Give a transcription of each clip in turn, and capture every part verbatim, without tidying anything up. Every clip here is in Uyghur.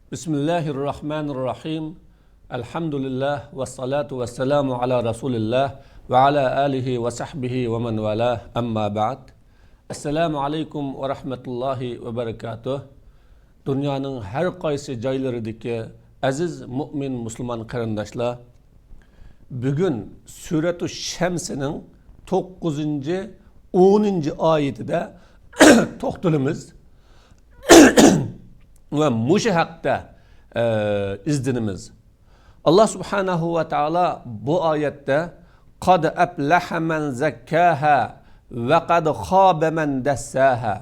بسم الله الرحمن الرحيم. الحمد لله والصلاة والسلام على رسول الله وعلى آله وصحبه ومن والاه. أما بعد. السلام عليكم ورحمة الله وبركاته. دۇنيانىڭ ھەر قايسى جايلىرىدىكى ئەزىز مۇئمىن مۇسۇلمان قېرىنداشلار، بۈگۈن سۈرەتۇ شەمسنىڭ توققۇزىنچى، ئونىنچى ئايىتىدە توختىلىمىز ۋە مۇشۇ ھەقتە، ئە، ئىزدىنىمىز. ئاللا سۇبھانەھۇ ۋە تائالا بۇ ئايەتتە «قەد ئەپلەھە مەن زەككاھا ۋە قەد خابە مەن دەسساھا.»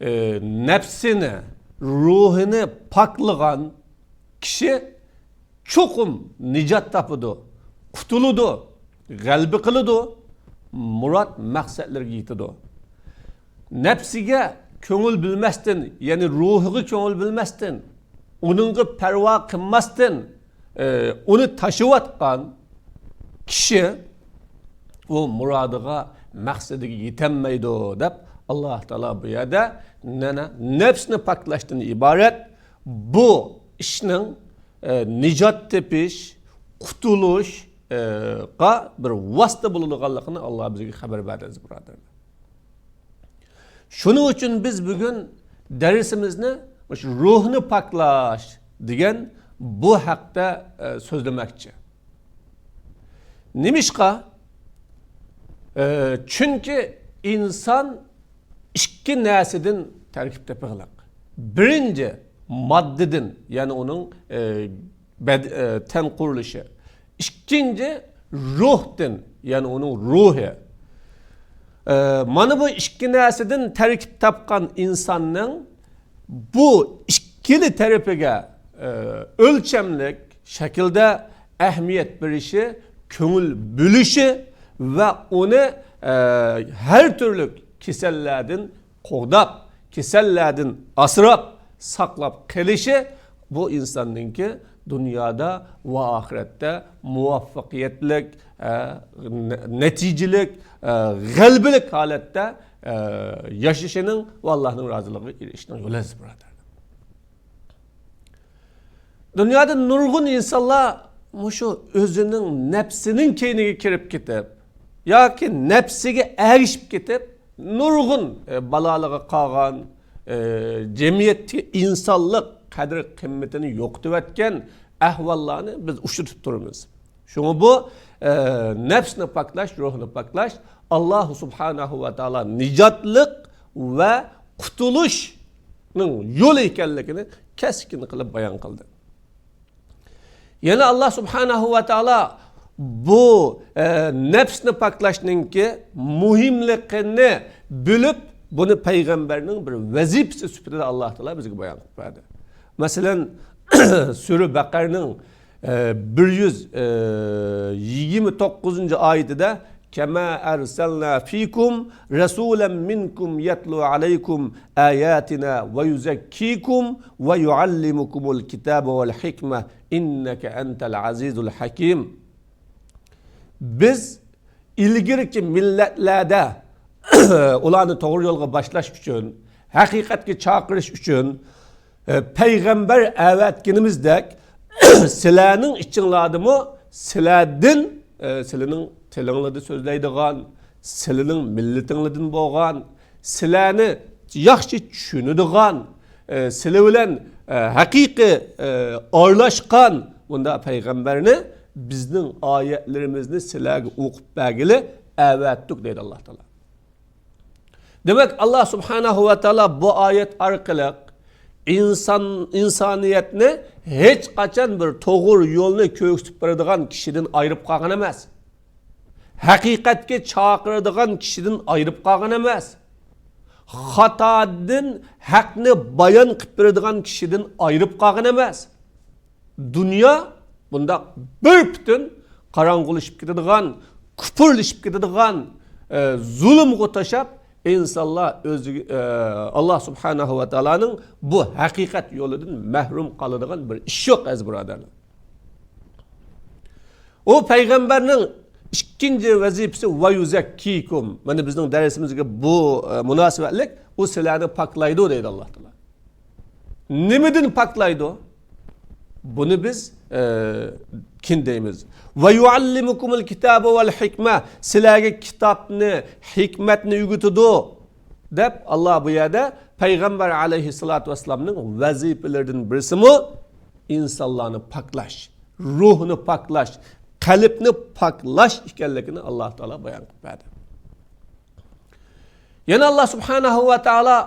ئە، نەپسىنى، روھىنى پاكلىغان كىشى چوقۇم نىجات تاپىدۇ، قۇتۇلىدۇ، غەلىبە قىلىدۇ، مۇراد مەقسەتلىرىگە يېتىدۇ. نەپسىگە كۆڭۈل بۆلمەستىن، يەنى روھىغا كۆڭۈل بۆلمەستىن، ئۇنىڭغا پەرۋا قىلماستىن، ئى، ئۇنى تاشىۋاتقان كىشى ئۇ مۇرادىغا، مەقسىتىگە يېتەلمەيدۇ، دەپ ئاللا تائالا بۇ يەردە نەنە نەپسنى پاكلاشتىن ئىبارەت بۇ ئىشنىڭ، ئە، نىجات تېپىش، قۇتۇلۇش، ئە، غا بىر ۋاسىتە بولىدىغانلىقىنى ئاللا بىزگە خەۋەر بەردى، ئەزىز بۇرادەرلەر. شۇنىڭ ئۈچۈن بىز بۈگۈن دەرسىمىزنى مۇشۇ روھنى پاكلاش دېگەن بۇ ھەقتە، ئە، سۆزلىمەكچى. نېمىشقا؟ ئە، چۈنكى ئىنسان ئىككى نەرسىدىن تەركىب تېپىقلىق. بىرىنچى، ماددىدىن، يەنى ئۇنىڭ، ئە، بەد-، ئە، تەن قۇرۇلۇشى. ئىككىنچى، روھتىن، يەنى ئۇنىڭ روھى. ئە، مانا بۇ ئىككى نەرسىدىن تەركىب تاپقان ئىنساننىڭ بۇ ئىككىلا تەرىپىگە، ئە، ئۆلچەملىك شەكىلدە ئەھمىيەت بېرىشى، كۆڭۈل بۆلۈشى ۋە ئۇنى، ئە، ھەر تۈرلۈك كېسەللەردىن قوغداپ، كېسەللەردىن ئاسراپ، ساقلاپ قېلىشى بۇ ئىنساننىڭكى دۇنيادا ۋە ئاخىرەتتە مۇۋەپپەقىيەتلىك، ئە، نە-، نەتىجىلىك، ئە، غەلىبىلىك ھالەتتە، ئە، ياشىشىنىڭ ۋە ئاللانىڭ رازىلىقىغا ئېرىشىشنىڭ يولى، ئەزىز بۇرادەرلەر. دۇنيادا نۇرغۇن ئىنسانلار مۇشۇ ئۆزىنىڭ نەپسىنىڭ كەينىگە كىرىپ كېتىپ ياكى نەپسىگە ئەگىشىپ كېتىپ، نۇرغۇن، ئە، بالالىققا قالغان، ئە، جەمئىيەتتىكى ئىنسانلىق قەدىر-قىممىتىنى يوقىتىۋەتكەن ئەھۋاللارنى بىز ئۇچرىتىپ تۇرىمىز. شۇڭا بۇ، ئە، نەپسنى پاكلاش، روھنى پاكلاش، ئاللا سۇبھانەھۇ ۋە تائالا نىجاتلىق ۋە قۇتۇلۇشنىڭ يولى ئىكەنلىكىنى كەسكىن قىلىپ بايان قىلدى. يەنە ئاللا سۇبھانەھۇ ۋە تائالا بۇ، ئە، نەپسنى پاكلاشنىڭكى مۇھىملىقىنى بىلىپ، بۇنى پەيغەمبەرنىڭ بىر ۋەزىپىسى سۈپىتىدە ئاللا تائالا بىزگە بايان قىلىپ بەردى. مەسىلەن، سۈرە بەقەرنىڭ، ئە، بىر يۈز يىگىرمە توققۇزىنچى ئايىتىدە، كما أرسلنا فيكم رسولا منكم يتلو عليكم آياتنا ويزكيكم ويعلمكم الكتاب والحكمة إنك أنت العزيز الحكيم. بىز ئىلگىرىكى مىللەتلەردە ئۇلارنى توغرا يولغا باشلاش ئۈچۈن، ھەقىقەتكە چاقىرىش ئۈچۈن، ئە، پەيغەمبەر ئەۋەتكىنىمىزدەك، سىلەرنىڭ ئىچىڭلاردىمۇ سىلەردىن، ئە، سىلىنىڭ تىلىڭلاردا سۆزلەيدىغان، سىلىنىڭ مىللىتىڭلاردىن بولغان، سىلەرنى ياخشى چۈشىنىدىغان، ئە، سىلەر بىلەن، ئە، ھەقىقىي، ئە، ئارىلاشقان بۇنداق پەيغەمبەرنى بىزنىڭ ئايەتلىرىمىزنى سىلەرگە ئوقۇپ بەرگىلى ئەۋەتتۇق، دەيدۇ ئاللا تائالا. دېمەك، ئاللا سۇبھانەھۇ ۋە تائالا بۇ ئايەت ئارقىلىق ئىنسان، ئىنسانىيەتنى ھېچقاچان بىر توغرا يولنى كۆرسىتىپ بېرىدىغان كىشىدىن ئايرىپ قالغان ئەمەس. ھەقىقەتكە چاقىرىدىغان كىشىدىن ئايرىپ قالغان ئەمەس. خاتادىن ھەقنى بايان قىلىپ بېرىدىغان كىشىدىن ئايرىپ قالغان ئەمەس. دۇنيا بۇنداق بىر پۈتۈن قاراڭغۇلىشىپ كېتىدىغان، كۇپۇرلىشىپ كېتىدىغان، ئە، زۇلۇمغا توشاپ، ئىنسانلار ئۆزىگە، ئە، ئاللا سۇبھانەھۇ ۋە تائالانىڭ بۇ ھەقىقەت يولىدىن مەھرۇم قالىدىغان بىر ئىش يوق، ئەزىز بۇرادەرلەر. ئۇ پەيغەمبەرنىڭ ئىككىنچى ۋەزىپىسى، ۋە يۇزەككىكۇم. مانا بىزنىڭ دەرسىمىزگە بۇ، ئە، مۇناسىۋەتلىك، ئۇ سىلەرنى پاكلايدۇ، دەيدۇ ئاللا تائالا. نېمىدىن پاكلايدۇ؟ بۇنى بىز، ئە، كېيىن دەيمىز. «ۋە يۇئەللىمۇكۇمۇل كىتابە ۋەل ھىكمە»، سىلەرگە كىتابنى، ھېكمەتنى ئۆگىتىدۇ، دەپ ئاللا بۇ يەردە پەيغەمبەر ئەلەيھىسسالاتۇ ۋەسسالامنىڭ ۋەزىپىلىرىدىن بىرسىمۇ ئىنسانلارنى پاكلاش، روھنى پاكلاش، قەلبنى پاكلاش ئىكەنلىكىنى ئاللا تائالا بايان قىلىپ بەردى. يەنە ئاللا سۇبھانەھۇ ۋە تائالا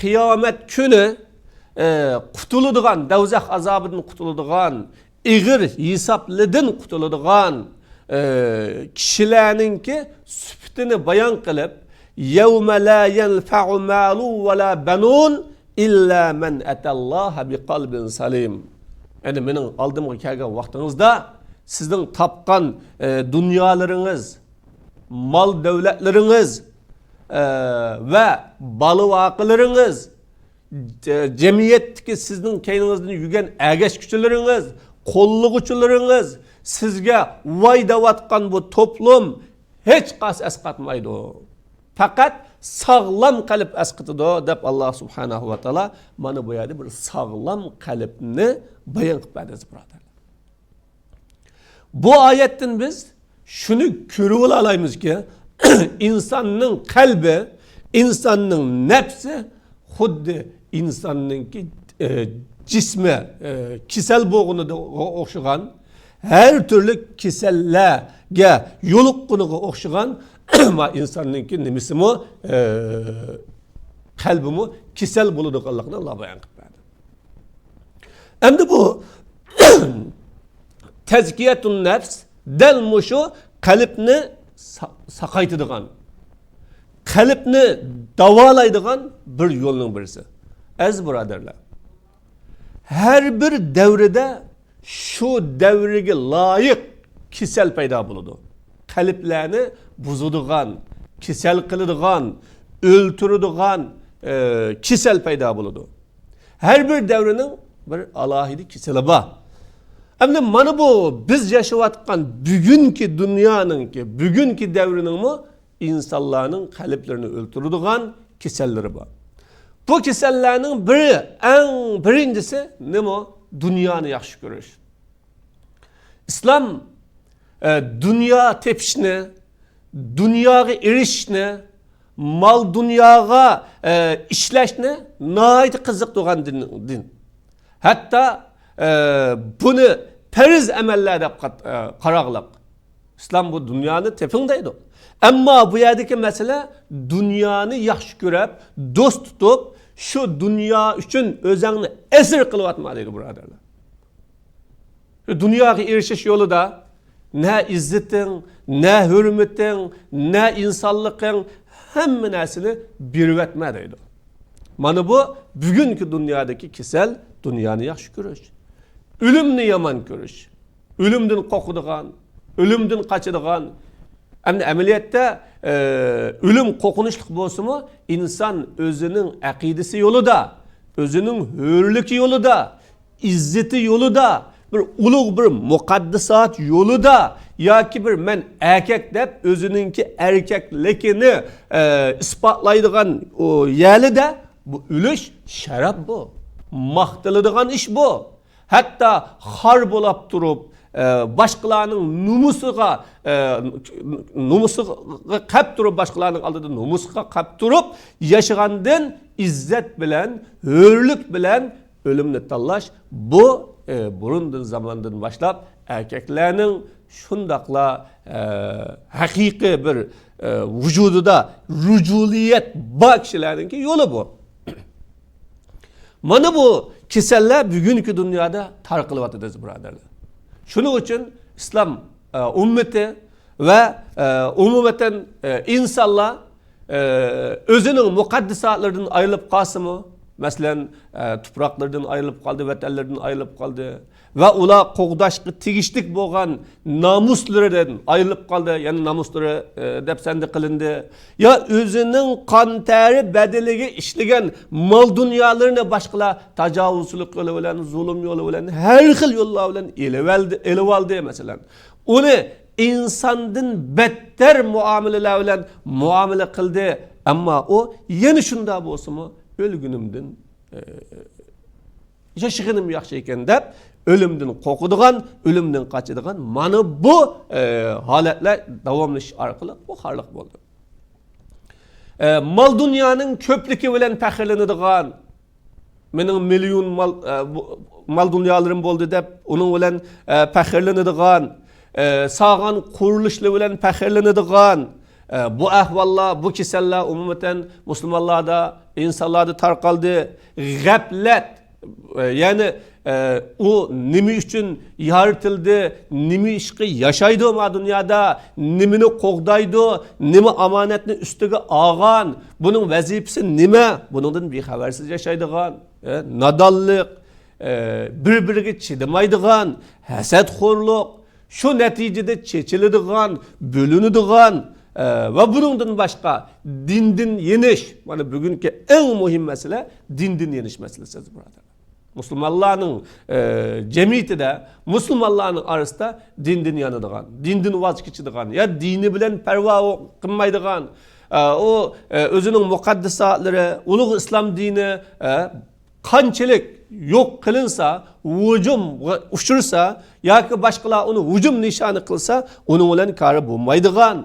قىيامەت كۈنى، ئە، قۇتۇلىدىغان، دەۋزەخ ئازابىدىن قۇتۇلىدىغان، ئېغىر ھېسابلىدىن قۇتۇلىدىغان، ئە، كىشىلەرنىڭكى سۈپىتىنى بايان قىلىپ، «يەۋمە لا يەنفەئۇ مالۇ ۋە لا بەنۇن ئىللا مەن ئەتەللاھە بىقەلبىن سەلىم.» يەنى مېنىڭ ئالدىمغا كەلگەن ۋاقتىڭىزدا سىزنىڭ تاپقان، ئە، دۇنيالىرىڭىز، مال دەۋلەتلىرىڭىز، ئە، ۋە بالا ۋاقىلىرىڭىز، جە-، جەمئىيەتتىكى سىزنىڭ كەينىڭىزدىن يۈرگەن ئەگەشكۈچىلىرىڭىز، قوللىغۇچىلىرىڭىز، سىزگە ۋاي دەۋاتقان بۇ توپلۇم ھېچقايسى ئەسقاتمايدۇ. پەقەت ساغلام قەلب ئەسقىتىدۇ، دەپ ئاللا سۇبھانەھۇ ۋە تائالا مانا بۇ يەردە بىر ساغلام قەلبنى بايان قىلىپ بەردى، ئەزىز بۇرادەرلەر. بۇ ئايەتتىن بىز شۇنى كۆرۈۋالالايمىزكى، ئىنساننىڭ قەلبى، ئىنساننىڭ نەپسى خۇددى ئىنساننىڭكى، ئە، جىسمى، ئە، كېسەل بولغىنىغا ئوخشىغان، ھەر تۈرلۈك كېسەللەرگە يولۇققىنىغا ئوخشىغان، ما ئىنساننىڭكى نېمىسىمۇ، ئە، قەلبىمۇ كېسەل بولىدىغانلىقىنى ئاللا بايان قىلىپ بەردى. ئەمدى بۇ تەزكىيەتۇن نەپس دەل مۇشۇ قەلبنى سا-، ساقايتىدىغان، قەلبنى داۋالايدىغان بىر يولنىڭ بىرسى. ئەزىز بۇرادەرلەر، ھەر بىر دەۋردە شۇ دەۋرگە لايىق كېسەل پەيدا بولىدۇ. قەلبلەرنى بۇزىدىغان، كېسەل قىلىدىغان، ئۆلتۈرىدىغان، ئە، كېسەل پەيدا بولىدۇ. ھەر بىر دەۋرنىڭ بىر ئالاھىدە كېسىلى بار. ئەمدى مانا بۇ بىز ياشاۋاتقان بۈگۈنكى دۇنيانىڭكى، بۈگۈنكى دەۋرنىڭمۇ ئىنسانلارنىڭ قەلبلىرىنى ئۆلتۈرىدىغان كېسەللىرى بار. بۇ كېسەللەرنىڭ بىرى، ئەڭ بىرىنچىسى نېمە؟ دۇنيانى ياخشى كۆرۈش. ئىسلام، ئە، دۇنيا تېپىشنى، دۇنياغا ئېرىشىشنى، مال دۇنياغا، ئە، ئىشلەشنى ناھايىتى قىزىقتۇرغان دىن، دىن. ھەتتا، ئە، بۇنى پەرز ئەمەللەر دەپ قات-، ئە، قاراغلىق. ئىسلام بۇ دۇنيانى تېپىڭ دەيدۇ. ئەمما بۇ يەردىكى مەسىلە دۇنيانى ياخشى كۆرۈپ، دوست تۇتۇپ، شۇ دۇنيا ئۈچۈن ئۆزۈڭنى ئەسىر قىلىۋاتما دەيدۇ، بۇرادەرلەر. شۇ دۇنياغا ئېرىشىش يولىدا نە ئىززىتىڭ، نە ھۆرمىتىڭ، نە ئىنسانلىقىڭ، ھەممە نەرسىنى بېرىۋەتمە دەيدۇ. مانا بۇ بۈگۈنكى دۇنيادىكى كېسەل، دۇنيانى ياخشى كۆرۈش، ئۆلۈمنى يامان كۆرۈش، ئۆلۈمدىن قورقىدىغان، ئۆلۈمدىن قاچىدىغان. ئەمدى ئەمەلىيەتتە، ئە، ئۆلۈم قورقۇنچلۇق بولسىمۇ، ئىنسان ئۆزىنىڭ ئەقىدىسى يولىدا، ئۆزىنىڭ ھۆرلۈكى يولىدا، ئىززىتى يولىدا، بىر ئۇلۇغ بىر مۇقەددىسات يولىدا ياكى بىر مەن ئەركەك دەپ ئۆزىنىڭكى ئەركەكلىكىنى، ئە، ئىسپاتلايدىغان ئۇ يەرلىدە بۇ ئۆلۈش شەرەپ بۇ. ماختىلىدىغان ئىش بۇ. ھەتتا خار بولاپ تۇرۇپ، ئە، باشقىلارنىڭ نومۇسىغا، ئە، نومۇسىغا قەپ تۇرۇپ، باشقىلارنىڭ ئالدىدا نومۇسقا قەپ تۇرۇپ ياشىغاندىن ئىززەت بىلەن، ھۆرلۈك بىلەن ئۆلۈمنى تاللاش، بۇ، ئە، بۇرۇندىن زاماندىن باشلاپ ئەركەكلەرنىڭ شۇنداقلا، ئە، ھەقىقىي بىر، ئە، ۋۇجۇدىدا رۇجۇلىيەت بار كىشىلەرنىڭكى يولى بۇ. مانا بۇ كېسەللەر بۈگۈنكى دۇنيادا تارقىلىۋاتىدۇ، ئەزىز بۇرادەرلەر. شۇنىڭ ئۈچۈن ئىسلام، ئە، ئۈممىتى ۋە، ئە، ئومۇمەن، ئە، ئىنسانلار، ئە، ئۆزىنىڭ مۇقەددىساتلىرىدىن ئايرىلىپ قالسىمۇ، مەسىلەن، ئە، تۇپراقلىرىدىن ئايرىلىپ قالدى، ۋەتەنلىرىدىن ئايرىلىپ قالدى ۋە ئۇلار قوغداشقا تېگىشلىك بولغان نامۇسلىرىدىن ئايرىلىپ قالدى، يەنى نامۇسلىرى، ئە، دەپسەندە قىلىندى. يا ئۆزىنىڭ قان تەرى بەدىلىگە ئىشلىگەن مال دۇنيالىرىنى باشقىلار تاجاۋۇزچىلىق يولى بىلەن، زۇلۇم يولى بىلەن، ھەر خىل يوللار بىلەن ئېلىۋەلدى، ئېلىۋالدى، مەسىلەن. ئۇنى ئىنساندىن بەتتەر مۇئامىلىلەر بىلەن مۇئامىلە قىلدى. ئەمما ئۇ يەنە شۇنداق بولسىمۇ، ئۆلگىنىمدىن، ئە، ياشىغىنىم ياخشى ئىكەن دەپ، ئۆلۈمدىن قورقىدىغان، ئۆلۈمدىن قاچىدىغان، مانا بۇ، ئە، ھالەتلەر داۋاملىشىش ئارقىلىق بۇ خارلىق بولدى. ئە، مال دۇنيانىڭ كۆپلۈكى بىلەن پەخىرلىنىدىغان، مېنىڭ مىليون مال، ئە، بۇ، مال دۇنيالىرىم بولدى دەپ، ئۇنىڭ بىلەن، ئە، پەخىرلىنىدىغان، ئە، سالغان قۇرۇلۇشلىرى بىلەن پەخىرلىنىدىغان، ئە، بۇ ئەھۋاللار، بۇ كېسەللەر ئومۇمەن مۇسۇلمانلاردا، ئىنسانلاردا تارقالدى. غەپلەت، ئە، يەنى، ئە، ئۇ نېمە ئۈچۈن يارىتىلدى، نېمە ئىشقا ياشايدۇ ما دۇنيادا، نېمىنى قوغدايدۇ، نېمە ئامانەتنى ئۈستىگە ئالغان، بۇنىڭ ۋەزىپىسى نېمە، بۇنىڭدىن بىخەۋەرسىز ياشايدىغان، ئە، نادانلىق، ئە، بىر-بىرىگە چىدىمايدىغان، ھەسەتخورلۇق، شۇ نەتىجىدە چېچىلىدىغان، بۆلۈنىدىغان، ئە، ۋە بۇنىڭدىن باشقا دىندىن يېنىش. مانا بۈگۈنكى ئەڭ مۇھىم مەسىلە دىندىن يېنىش مەسىلىسى، ئەزىز بۇرادەرلەر. مۇسۇلمانلارنىڭ، ئە، جەمئىيىتىدە، مۇسۇلمانلارنىڭ ئارىسىدا دىندىن يانىدىغان، دىندىن ۋاز كېچىدىغان، يا دىنى بىلەن پەرۋا قىلمايدىغان، ئە، ئۇ، ئە، ئۆزىنىڭ مۇقەددەساتلىرى، ئۇلۇغ ئىسلام دىنى، ئە، قانچىلىك يوق قىلىنسا، ھۇجۇمغا ئۇچرىسا ياكى باشقىلار ئۇنى ھۇجۇم نىشانى قىلسا، ئۇنىڭ بىلەن كارى بولمايدىغان،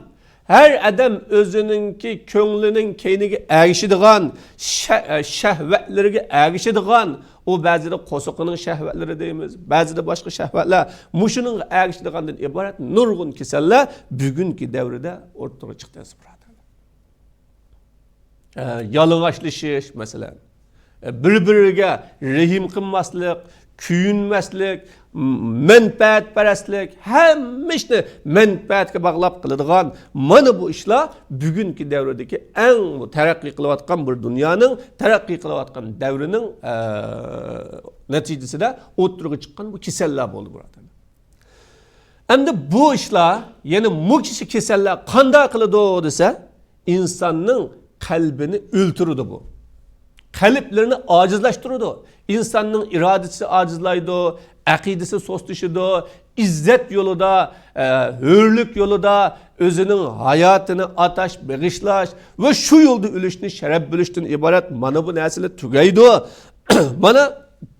ھەر ئادەم ئۆزىنىڭكى كۆڭلىنىڭ كەينىگە ئەگىشىدىغان، شە-، شەھۋەتلىرىگە ئەگىشىدىغان، ئۇ بەزىدە قورسىقىنىڭ شەھۋەتلىرى دەيمىز، بەزىدە باشقا شەھۋەتلەر، مۇشۇنىڭغا ئەگىشىدىغاندىن ئىبارەت نۇرغۇن كېسەللەر بۈگۈنكى دەۋردە ئورتىغا چىقتى، ئەزىز بۇرادەرلەر. ئە، يالىڭاچلىشىش، مەسىلەن. ئە، بىر-بىرىگە رەھىم قىلماسلىق، كۆيۈنمەسلىك، م-، مەنپەئەتپەرەسلىك، ھەممە ئىشنى مەنپەئەتكە باغلاپ قىلىدىغان مانا بۇ ئىشلار بۈگۈنكى دەۋردىكى ئەڭ تەرەققىي قىلىۋاتقان بىر دۇنيانىڭ، تەرەققىي قىلىۋاتقان دەۋرىنىڭ، ئە، نەتىجىسىدە ئوتتۇرىغا چىققان بۇ كېسەللەر بولدى، بۇرادەرلەر. ئەمدى بۇ ئىشلار، يەنى مۇ كىشى كېسەللەر قانداق قىلىدۇ دېسە، ئىنساننىڭ قەلبىنى ئۆلتۈرىدۇ بۇ. قەلبلىرىنى ئاجىزلاشتۇرىدۇ. ئىنساننىڭ ئىرادىسى ئاجىزلايدۇ، ئەقىدىسى سۇسلىشىدۇ، ئىززەت يولىدا، ئە، ھۆرلۈك يولىدا ئۆزىنىڭ ھاياتىنى ئاتاش، بېغىشلاش ۋە شۇ يولدا ئۆلۈشنى شەرەپ بىلىشتىن ئىبارەت مانا بۇ نەرسىلەر تۈگەيدۇ. مانا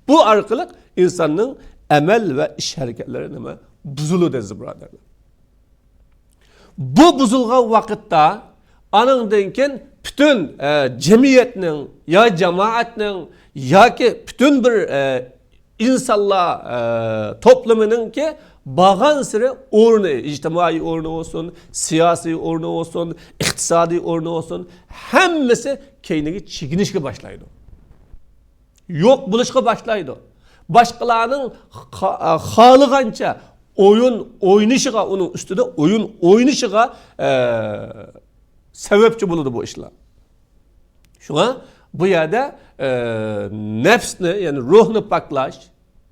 بۇ ئارقىلىق ئىنساننىڭ ئەمەل ۋە ئىش ھەرىكەتلىرى نېمە؟ بۇزۇلىدۇ، ئەزىز بۇرادەرلەر. بۇ بۇزۇلغان ۋاقىتتا ئانىڭدىن كېيىن پۈتۈن، ئە، جەمئىيەتنىڭ يا جامائەتنىڭ ياكى پۈتۈن بىر، ئە، ئىنسانلار، ئە، توپلىمىنىڭكى بارغانسېرى ئورنى، ئىجتىمائىي ئورنى بولسۇن، سىياسىي ئورنى بولسۇن، ئىقتىسادىي ئورنى بولسۇن، ھەممىسى كەينىگە چېكىنىشكە باشلايدۇ. يوق بولۇشقا باشلايدۇ. باشقىلارنىڭ خا-، خالىغانچە ئويۇن ئوينىشىغا، ئۇنىڭ ئۈستىدە ئويۇن ئوينىشىغا، ئە، سەۋەبچى بولىدۇ بۇ ئىشلار. شۇڭا بۇ يەردە، ئە، نەپسنى، يەنى روھنى پاكلاش،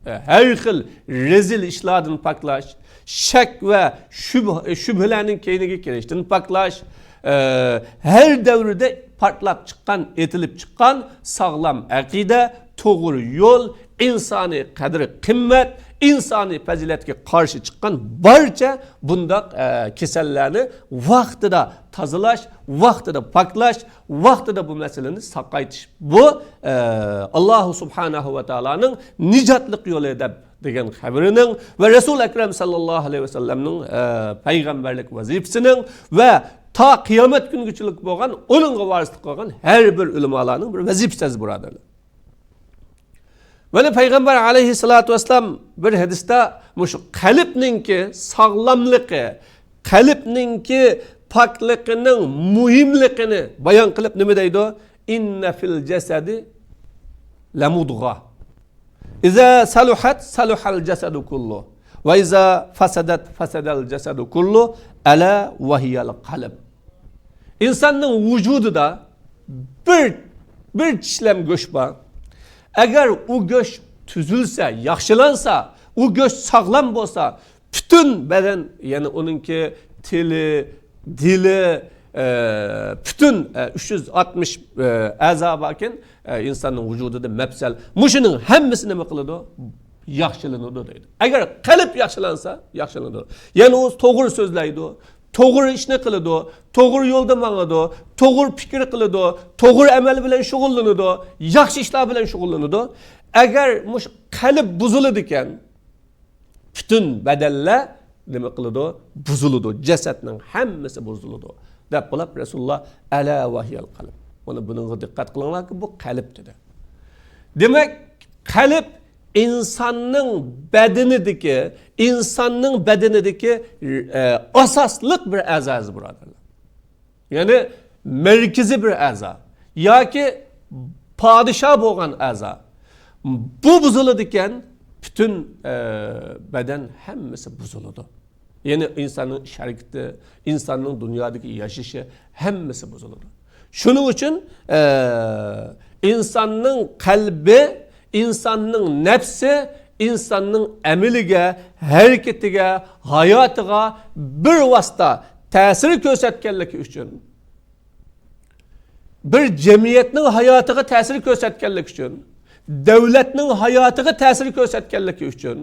ئە، ھەر خىل رەزىل ئىشلاردىن پاكلاش، شەك ۋە شۈبھ-، شۈبھىلەرنىڭ كەينىگە كىرىشتىن پاكلاش، ئە، ھەر دەۋردە پارتلاپ چىققان، ئېتىلىپ چىققان ساغلام ئەقىدە، توغرا يول، ئىنسانىي قەدىر-قىممەت، ئىنسانىي پەزىلەتكە قارشى چىققان بارچە بۇنداق، ئە، كېسەللەرنى ۋاقتىدا تازىلاش، ۋاقتىدا پاكلاش، ۋاقتىدا بۇ مەسىلىنى ساقايتىش. بۇ، ئە، ئاللاھۇ سۇبھانەھۇ ۋە تائالانىڭ نىجاتلىق يولى دەپ دېگەن خەۋىرىنىڭ ۋە رەسۇل ئەكرەم ساللاللاھۇ ئەلەيھى ۋەسەللەمنىڭ، ئە، پەيغەمبەرلىك ۋەزىپىسىنىڭ ۋە تا قىيامەت كۈنگىچىلىك بولغان، ئۇنىڭغا ۋارىسلىق قىلغان ھەر بىر ئۆلىمالارنىڭ بىر ۋەزىپىسى، ئەزىز بۇرادەرلەر. مانا پەيغەمبەر ئەلەيھىسسالاتۇ ۋەسسالام بىر ھەدىستە مۇشۇ قەلبنىڭكى ساغلاملىقى، قەلبنىڭكى پاكلىقىنىڭ مۇھىملىقىنى بايان قىلىپ نېمە دەيدۇ؟ «إن في الجسد لمضغة، إذا صلحت صلح الجسد كله، وإذا فسدت فسد الجسد كله، ألا وهي القلب.» ئىنساننىڭ ۋۇجۇدىدا بىر، بىر چىشلەم گۆش بار. ئەگەر ئۇ گۆش تۈزۈلسە، ياخشىلانسا، ئۇ گۆش ساغلام بولسا، پۈتۈن بەدەن، يەنى ئۇنىڭكى تىلى، دىلى، ئە، پۈتۈن، ئە، ئۈچ يۈز ئاتمىش، ئە، ئەزا باركەن، ئە، ئىنساننىڭ ۋۇجۇدىدا مەپسەل. مۇشۇنىڭ ھەممىسى نېمە قىلىدۇ؟ ياخشىلىنىدۇ دەيدۇ. ئەگەر قەلب ياخشىلانسا، ياخشىلىنىدۇ. يەنى ئۇ توغرا سۆزلەيدۇ، توغرا ئىشنى قىلىدۇ، توغرا يولدا ماڭىدۇ، توغرا پىكىر قىلىدۇ، توغرا ئەمەل بىلەن شۇغۇللىنىدۇ، ياخشى ئىشلار بىلەن شۇغۇللىنىدۇ. ئەگەر مۇشۇ قەلب بۇزۇلىدىكەن، پۈتۈن بەدەنلەر نېمە قىلىدۇ؟ بۇزۇلىدۇ. جەسەتنىڭ ھەممىسى بۇزۇلىدۇ، دەپ بولۇپ، رەسۇلۇللا «ئەلا ۋەھىيەل قەلب». مانا بۇنىڭغا دىققەت قىلىڭلاركى، بۇ قەلب دېدى. دېمەك، قەلب ئىنساننىڭ بەدىنىدىكى، ئىنساننىڭ بەدىنىدىكى، ئە، ئاساسلىق بىر ئەزاسى، بۇرادەرلەر. يەنى مەركىزىي بىر ئەزا ياكى پادىشاھ بولغان ئەزا. بۇ بۇزۇلىدىكەن، پۈتۈن، ئە، بەدەن ھەممىسى بۇزۇلىدۇ. يەنى ئىنساننىڭ ئىش ھەرىكىتى، ئىنساننىڭ دۇنيادىكى ياشىشى ھەممىسى بۇزۇلىدۇ. شۇنىڭ ئۈچۈن، ئە، ئىنساننىڭ قەلبى، ئىنساننىڭ نەپسى، ئىنساننىڭ ئەمىلىگە، ھەرىكىتىگە، ھاياتىغا بىر ۋاسىتە تەسىر كۆرسەتكەنلىكى ئۈچۈن، بىر جەمئىيەتنىڭ ھاياتىغا تەسىر كۆرسەتكەنلىكى ئۈچۈن، دۆلەتنىڭ ھاياتىغا تەسىر كۆرسەتكەنلىكى ئۈچۈن،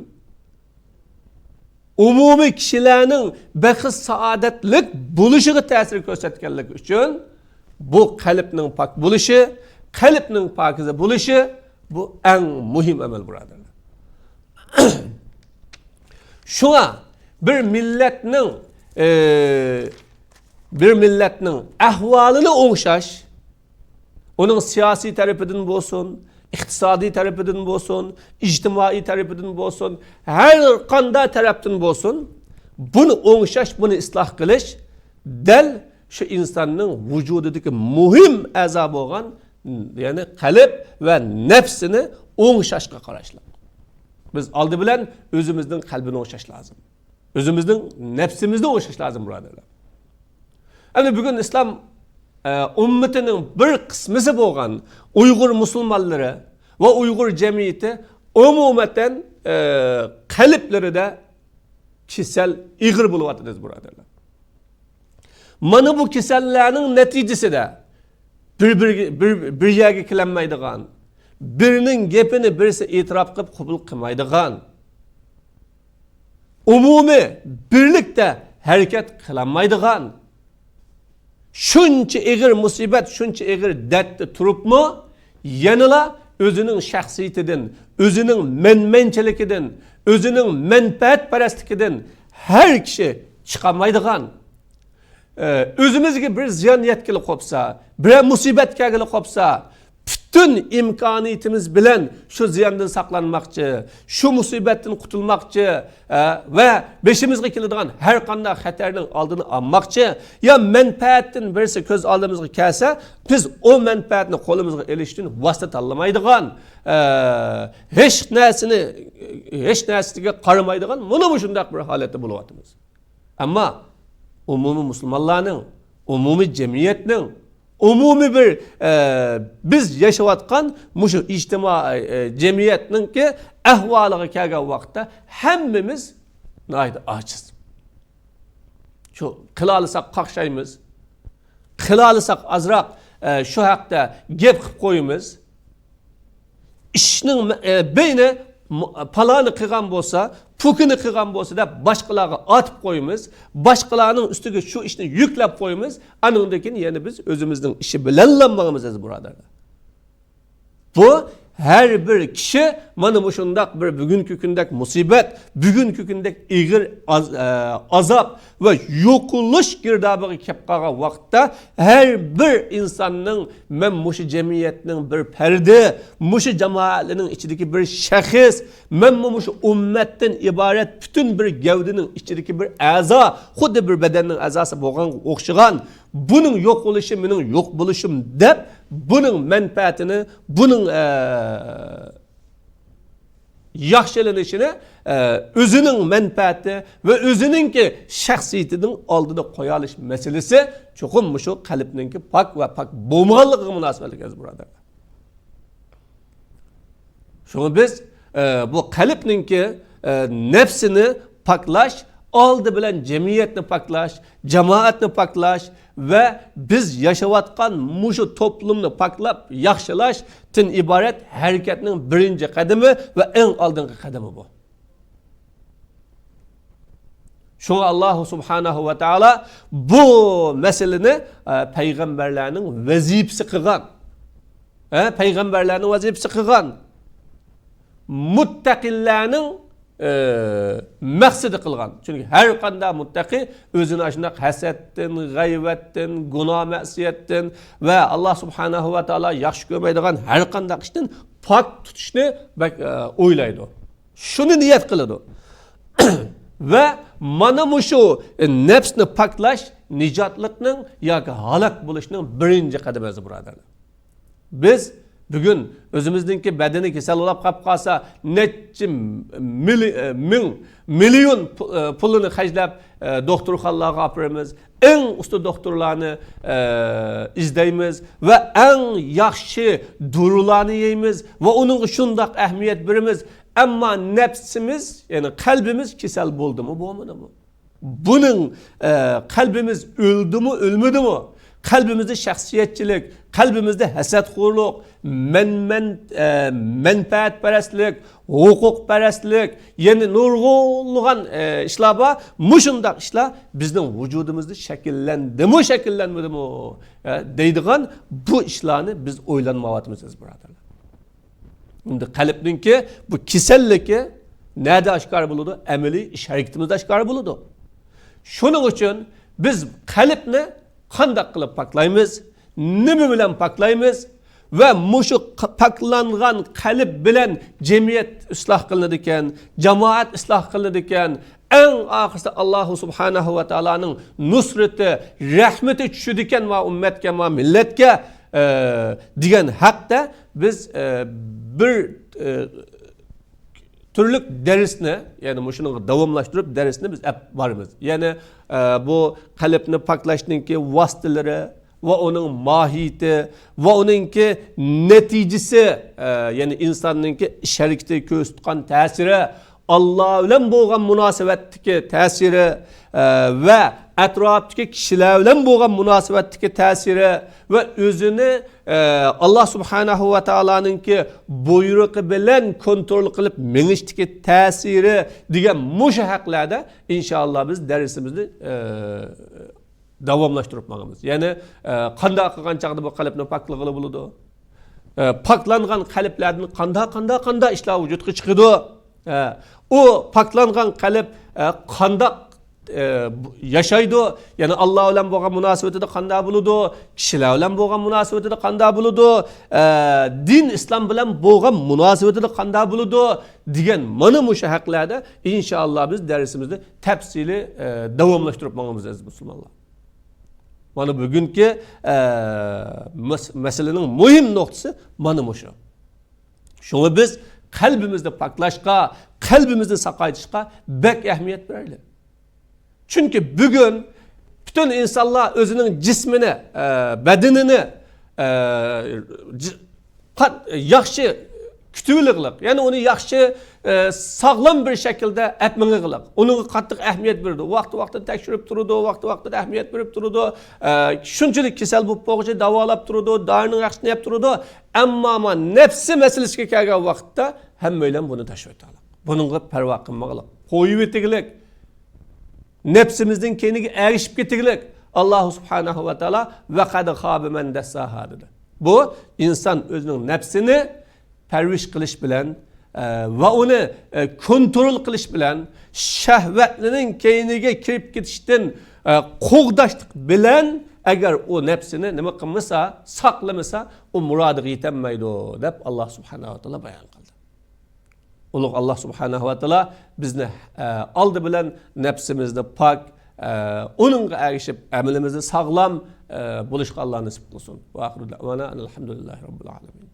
ئومۇمىي كىشىلەرنىڭ بەخت-سائادەتلىك بولۇشىغا تەسىر كۆرسەتكەنلىكى ئۈچۈن، بۇ قەلبنىڭ پاك بولۇشى، قەلبنىڭ پاكىزە بولۇشى، بۇ ئەڭ مۇھىم ئەمەل، بۇرادەرلەر. شۇڭا بىر مىللەتنىڭ، ئى، بىر مىللەتنىڭ ئەھۋالىنى ئوڭشاش، ئۇنىڭ سىياسىي تەرىپىدىن بولسۇن، ئىقتىسادىي تەرىپىدىن بولسۇن، ئىجتىمائىي تەرىپىدىن بولسۇن، ھەر قانداق تەرەپتىن بولسۇن، بۇنى ئوڭشاش، بۇنى ئىسلاھ قىلىش دەل شۇ ئىنساننىڭ ۋۇجۇدىدىكى مۇھىم ئەزا بولغان، يەنى قەلب ۋە نەپسىنى ئوڭشاشقا قاراشلىق. بىز ئالدى بىلەن ئۆزىمىزنىڭ قەلبىنى ئوڭشاش لازىم. ئۆزىمىزنىڭ نەپسىمىزنى ئوڭشاش لازىم، بۇرادەرلەر. ئەمدى بۈگۈن ئىسلام، ئە، ئۈممىتىنىڭ بىر قىسمىسى بولغان ئۇيغۇر مۇسۇلمانلىرى ۋە ئۇيغۇر جەمئىيىتى ئومۇمەن، ئە، قەلبلىرىدە كېسەل ئېغىر بولۇۋاتىدۇ، بۇرادەرلەر. مانا بۇ كېسەللەرنىڭ نەتىجىسىدە بىر، بىر، بىر، بىر يەرگە كېلەلمەيدىغان، بىرىنىڭ گېپىنى بىرسى ئېتىراپ قىلىپ قوبۇل قىلمايدىغان، ئومۇمىي بىرلىكتە ھەرىكەت قىلالمايدىغان، شۇنچە ئېغىر مۇسىبەت، شۇنچە ئېغىر دەردتە تۇرۇپمۇ، يەنىلا ئۆزىنىڭ شەخسىيىتىدىن، ئۆزىنىڭ مەنمەنچىلىكىدىن، ئۆزىنىڭ مەنپەئەتپەرەسلىكىدىن ھەر كىشى چىقالمايدىغان، ئۆزىمىزگە بىر زىيان يەتكىلى قوپسا، بىرەر مۇسىبەت كەلگىلى قوپسا، پۈتۈن ئىمكانىيىتىمىز بىلەن شۇ زىياندىن ساقلانماقچى، شۇ مۇسىبەتتىن قۇتۇلماقچى، ئە، ۋە بېشىمىزغا كېلىدىغان ھەر قانداق خەتەرنىڭ ئالدىنى ئالماقچى، يا مەنپەئەتتىن بىرسى كۆز ئالدىمىزغا كەلسە، بىز ئۇ مەنپەئەتنى قولىمىزغا ئېلىشتىن ۋاسىتە تاللىمايدىغان، ئە، ھېچ نەرسىنى، ھېچ نەرسىگە قارىمايدىغان، مانا مۇشۇنداق بىر ھالەتتە بولۇۋاتىمىز. ئەمما ئومۇمىي مۇسۇلمانلارنىڭ، ئومۇمىي جەمئىيەتنىڭ، ئومۇمىي بىر، ئە، بىز ياشاۋاتقان مۇشۇ ئىجتىمائىي، ئە، جەمئىيەتنىڭكى ئەھۋالىغا كەلگەن ۋاقىتتا ھەممىمىز ناھايىتى ئاجىز. شۇ قىلالىساق قاقشايمىز، قىلالىساق ئازراق، ئە، شۇ ھەقتە گەپ قىلىپ قويىمىز. ئىشنىڭ، ئە، بەينى مۇ-، پالانى قىلغان بولسا، پۇكىنى قىلغان بولسا دەپ باشقىلارغا ئاتىپ قويىمىز. باشقىلارنىڭ ئۈستىگە شۇ ئىشنى يۈكلەپ قويىمىز. ئانىڭدىن كېيىن يەنە بىز ئۆزىمىزنىڭ ئىشى بىلەنلا ماڭىمىز، ئەزىز بۇرادەرلەر. بۇ ھەر بىر كىشى مانا مۇشۇنداق بىر بۈگۈنكى كۈندەك مۇسىبەت، بۈگۈنكى كۈندەك ئېغىر ئاز-، ئە، ئازاب ۋە يوقىلىش گىردابىغا كەپ قالغان ۋاقىتتا، ھەر بىر ئىنساننىڭ، مەن مۇشۇ جەمئىيەتنىڭ بىر پەردى، مۇشۇ جامائەتنىڭ ئىچىدىكى بىر شەخس، مەنمۇ مۇشۇ ئۈممەتتىن ئىبارەت پۈتۈن بىر گەۋدىنىڭ ئىچىدىكى بىر ئەزا، خۇددى بىر بەدەننىڭ ئەزاسى بولغانغا ئوخشىغان، بۇنىڭ يوقىلىشى مېنىڭ يوق بولۇشۇم دەپ، بۇنىڭ مەنپەئەتىنى، بۇنىڭ، ئە، ياخشىلىنىشىنى، ئە، ئۆزىنىڭ مەنپەئەتى ۋە ئۆزىنىڭكى شەخسىيىتىنىڭ ئالدىدا قويالىش مەسىلىسى چوقۇم مۇشۇ قەلبنىڭكى پاك ۋە پاك بولمىغانلىقىغا مۇناسىۋەتلىك، ئەزىز بۇرادەرلەر. شۇڭا بىز، ئە، بۇ قەلبنىڭكى، ئە، نەپسىنى پاكلاش، ئالدى بىلەن جەمئىيەتنى پاكلاش، جامائەتنى پاكلاش ۋە بىز ياشاۋاتقان مۇشۇ توپلۇمنى پاكلاپ ياخشىلاشتىن ئىبارەت ھەرىكەتنىڭ بىرىنچى قەدىمى ۋە ئەڭ ئالدىنقى قەدىمى بۇ. شۇڭا ئاللاھۇ سۇبھانەھۇ ۋە تائالا بۇ مەسىلىنى، ئە، پەيغەمبەرلەرنىڭ ۋەزىپىسى قىلغان. ئە، پەيغەمبەرلەرنىڭ ۋەزىپىسى قىلغان. مۇتتەقىلەرنىڭ، ئە، مەقسىتى قىلغان. چۈنكى ھەر قانداق مۇتتەقى ئۆزىنى ئاشۇنداق ھەسەتتىن، غەيۋەتتىن، گۇناھ مەسىيەتتىن ۋە ئاللا سۇبھانەھۇ ۋە تائالا ياخشى كۆرمەيدىغان ھەر قانداق ئىشتىن پاك تۇتۇشنى بەك، ئە، ئويلايدۇ. شۇنى نىيەت قىلىدۇ. ۋە مانا مۇشۇ نەپسنى پاكلاش نىجاتلىقنىڭ ياكى ھالاك بولۇشنىڭ بىرىنچى قەدىمى، ئەزىز بۇرادەرلەر. بىز بۈگۈن ئۆزىمىزنىڭكى بەدىنى كېسەل بولاپ قاپ قالسا، نەچچە مىلي-، مىڭ، مىليون پۇ-، پۇلىنى خەجلەپ، دوختۇرخانىلارغا ئاپىرىمىز. ئەڭ ئۇستا دوختۇرلارنى، ئىزدەيمىز ۋە ئەڭ ياخشى دورىلارنى يەيمىز ۋە ئۇنىڭغا شۇنداق ئەھمىيەت بېرىمىز. ئەمما نەپسىمىز، يەنى قەلبىمىز كېسەل بولدىمۇ، بولمىدىمۇ؟ بۇنىڭ، ئە، قەلبىمىز ئۆلدىمۇ، ئۆلمىدىمۇ؟ قەلبىمىزدە شەخسىيەتچىلىك، قەلبىمىزدە ھەسەتخورلۇق، مەن، مەن، ئە، مەنپەئەتپەرەسلىك، ھوقۇقپەرەسلىك، يەنە نۇرغۇنلىغان، ئە، ئىشلار بار. مۇشۇنداق ئىشلار بىزنىڭ ۋۇجۇدىمىزدا شەكىللەندىمۇ، شەكىللەنمىدىمۇ، ئە، دەيدىغان بۇ ئىشلارنى بىز ئويلانمايۋاتىمىز، ئەزىز بۇرادەرلەر. ئەمدى قەلبنىڭكى بۇ كېسەللىكى نەدە ئاشكارا بولىدۇ؟ ئەمەلىي ئىش ھەرىكىتىمىزدە ئاشكارا بولىدۇ. شۇنىڭ ئۈچۈن بىز قەلبنى قانداق قىلىپ پاكلايمىز؟ نېمە بىلەن پاكلايمىز؟ ۋە مۇشۇ ق-، پاكلانغان قەلب بىلەن جەمئىيەت ئىسلاھ قىلىنىدىكەن، جامائەت ئىسلاھ قىلىنىدىكەن، ئەڭ ئاخىرسىدا ئاللاھۇ سۇبھانەھۇ ۋە تائالانىڭ نۇسرىتى، رەھمىتى چۈشىدىكەن ما ئۈممەتكە، ما مىللەتكە، ئە، دېگەن ھەقتە بىز، ئە، بىر، ئە، تۈرلۈك دەرسنى، يەنى مۇشۇنىڭغا داۋاملاشتۇرۇپ دەرسنى بىز ئەپ بارىمىز. يەنى، ئە، بۇ قەلبنى پاكلاشنىڭكى ۋاسىتىلىرى ۋە ئۇنىڭ ماھىيىتى ۋە ئۇنىڭكى نەتىجىسى، ئە، يەنى ئىنساننىڭكى ئىش ھەرىكىتىگە كۆرسىتىدىغان تەسىرى، ئاللا بىلەن بولغان مۇناسىۋەتتىكى تەسىرى، ئە، ۋە ئەتراپتىكى كىشىلەر بىلەن بولغان مۇناسىۋەتتىكى تەسىرى ۋە ئۆزىنى، ئە، ئاللا سۇبھانەھۇ ۋە تائالانىڭكى بۇيرۇقى بىلەن كونترول قىلىپ مېڭىشتىكى تەسىرى دېگەن مۇشۇ ھەقلەردە ئىنشائاللا بىز دەرسىمىزنى، ئە، داۋاملاشتۇرۇپ ماڭىمىز. يەنى، ئە، قانداق قىلغان چاغدا بۇ قەلبنى پاكلىغىلى بولىدۇ؟ ئە، پاكلانغان قەلبلەردىن قانداق، قانداق، قانداق ئىشلار ۋۇجۇدقا چىقىدۇ؟ ئە، ئۇ پاكلانغان قەلب، ئە، قانداق، ئە، بۇ-، ياشايدۇ؟ يەنى ئاللا بىلەن بولغان مۇناسىۋىتىدە قانداق بولىدۇ؟ كىشىلەر بىلەن بولغان مۇناسىۋىتىدە قانداق بولىدۇ؟ ئە، دىن ئىسلام بىلەن بولغان مۇناسىۋىتىدە قانداق بولىدۇ؟ دېگەن مانا مۇشۇ ھەقلەردە ئىنشائاللا بىز دەرسىمىزنى تەپسىلىي، ئە، داۋاملاشتۇرۇپ ماڭىمىز، ئەزىز مۇسۇلمانلار. مانا بۈگۈنكى، ئە، مەس-، مەسىلىنىڭ مۇھىم نۇقتىسى مانا مۇشۇ. شۇڭا بىز قەلبىمىزنى پاكلاشقا، قەلبىمىزنى ساقايتىشقا بەك ئەھمىيەت بېرەيلى. چۈنكى بۈگۈن پۈتۈن ئىنسانلار ئۆزىنىڭ جىسمىنى، ئە، بەدىنىنى، ئە، جى-، قات-، ياخشى كۈتۈۋېلىغلىق، يەنى ئۇنى ياخشى، ئە، ساغلام بىر شەكىلدە ئەپ مېڭىغلىق، ئۇنىڭغا قاتتىق ئەھمىيەت بېرىدۇ، ۋاقتى ۋاقتىدا تەكشۈرۈپ تۇرىدۇ، ۋاقتى ۋاقتىدا ئەھمىيەت بېرىپ تۇرىدۇ، ئە، شۇنچىلىك كېسەل بولۇپ بولغۇچە داۋالاپ تۇرىدۇ، دارىنىڭ ھەققىنى يەپ تۇرىدۇ. ئەمما ما نەپسى مەسىلىسىگە كەلگەن ۋاقىتتا ھەممەيلەن بۇنى تاشلىۋېتىڭلار. بۇنىڭغا پەرۋا قىلماڭلار. قويۇۋېتىگلىك. نەپسىمىزنىڭ كەينىگە ئەگىشىپ كېتىگلىك. ئاللاھۇ سۇبھانەھۇ ۋە تائالا «ۋە قەد خابە مەن دەسساھا» دېدى. بۇ ئىنسان ئۆزىنىڭ نەپسىنى پەرۋىش قىلىش بىلەن، ئە، ۋە ئۇنى، ئە، كونترول قىلىش بىلەن، شەھۋەتلىرىنىڭ كەينىگە كىرىپ كېتىشتىن، ئە، قوغداشلىق بىلەن، ئەگەر ئۇ نەپسىنى نېمە قىلمىسا، ساقلىمىسا، ئۇ مۇرادىغا يېتەلمەيدۇ، دەپ ئاللا سۇبھانەھۇ ۋە تائالا بايان قىلدى. ئۇلۇغ ئاللا سۇبھانەھۇ ۋە تائالا بىزنى، ئە، ئالدى بىلەن نەپسىمىزنى پاك، ئە، ئۇنىڭغا ئەگىشىپ ئەمىلىمىزنى ساغلام، ئە، بولۇشقا ئاللا نېسىپ قىلسۇن. ۋە ئاخىرۇ دەئۋانا ئەنىل ھەمدۇلىللاھى رەببىل ئالەمىن.